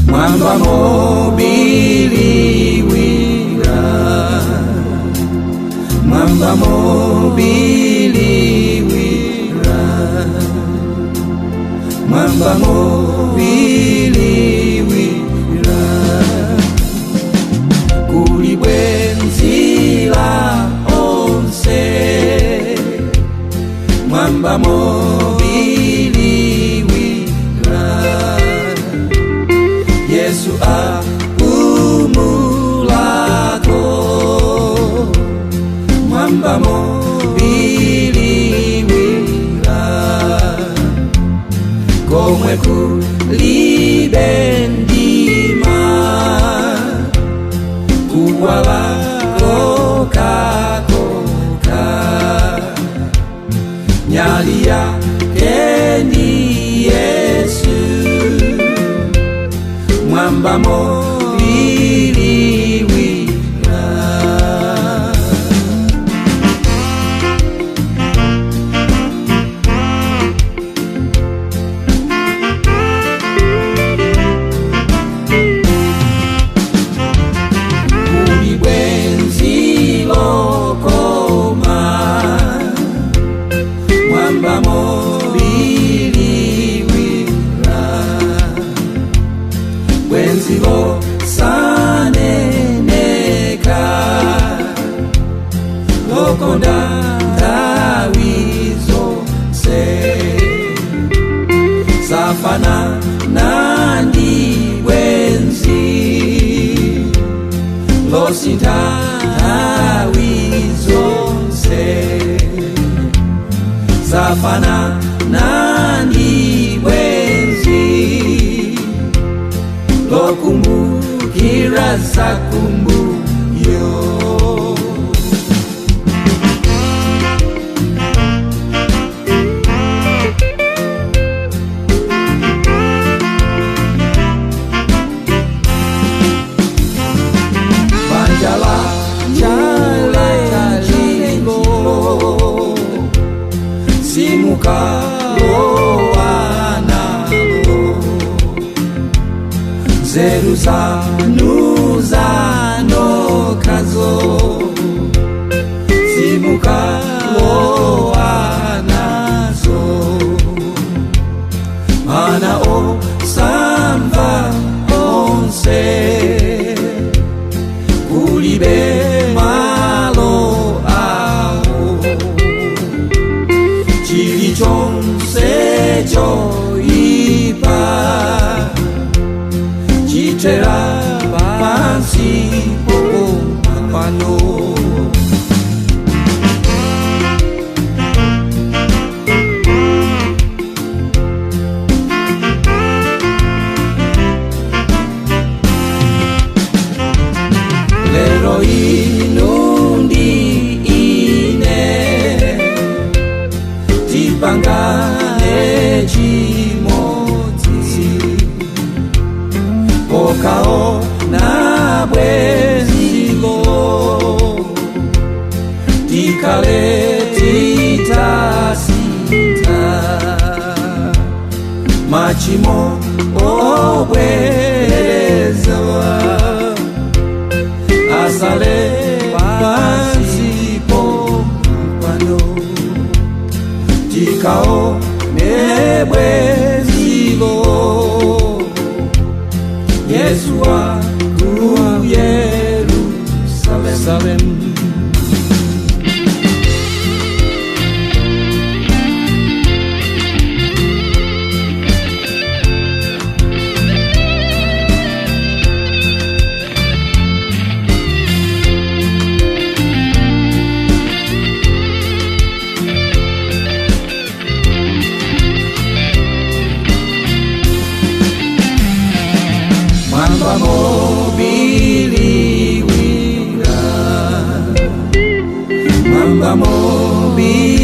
Mwamba mobiliwira, mwamba mobiliwira, mwamba mobiliwira. Kuli bwenzila onse, mwamba mobiliwira. Yesu apumulako, mwamba mobiliwira. Komwe kulibe mdima, kuwala kokakoka. Nyali yake ni Yesu, mwamba mobiliwira. Kuli bwenzi lokoma, mwamba mobiliwira. Bwenzi losaneneka, lokonda nthawi zonse. Safana nandi bwenzi losintha nthawi zonse. Safana nandi bwenzi lokumbukira zakumbuyo. Banjala chalenjilo, simukalowanalo. Nzeru zanu zanokazo, simukalowa nazo. Ana osamva onse, kulibe malo awo. Chilichonse choipa chitera pansi pano. Lero inu ndi ine tipangane chimodzi, pokaona bwenzilo tikale titasintha machimo obwereza asale pansi pano, tikaone bwenzilo Yesu wa ku Yerusalem. Mwamba mobiliwira, mwamba mobiliwira.